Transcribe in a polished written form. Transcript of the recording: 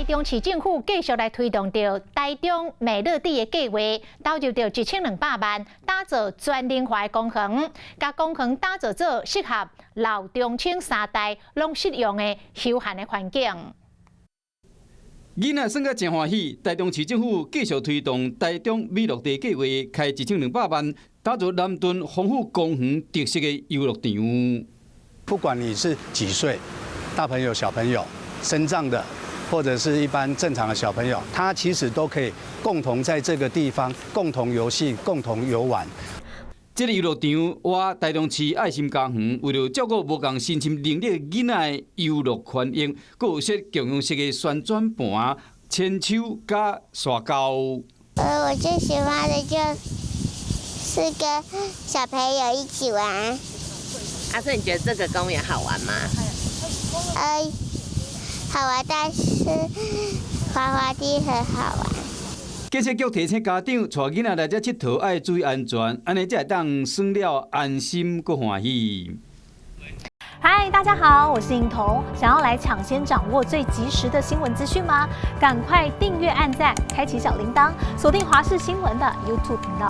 台中市政府繼續來推動著台中美樂蒂的計劃，投入著1200萬，打造全齡化的公園，共公園打造做適合老中青三代攏適用的休閒的環境。囡仔耍甲誠歡喜，台中市政府繼續推動台中美樂蒂計劃，開1200萬，打造南屯豐富公園特色的遊樂場。不管你是幾歲，大朋友、小朋友、身障的，或者是一般正常的小朋友，他其實都可以共同在這個地方共同遊戲、共同遊玩。這個遊樂場，倚台中市愛心家園，為著照顧無仝身心能力囡仔的遊樂權益，閣有設共用式的旋轉盤、鉛球佮沙溝。我最喜歡的就是跟小朋友一起玩。阿所以你覺得這個公園好玩嗎？好玩，但是滑滑梯很好玩。建設局提醒家長，帶囡仔來遮𨑨迌愛注意安全，按呢才會當耍了安心閣歡喜。嗨，大家好，我是颖彤。想要來搶先掌握最及時的新聞資訊嗎？趕快訂閱、按讚、開啟小鈴鐺，鎖定華視新聞的 YouTube 頻道。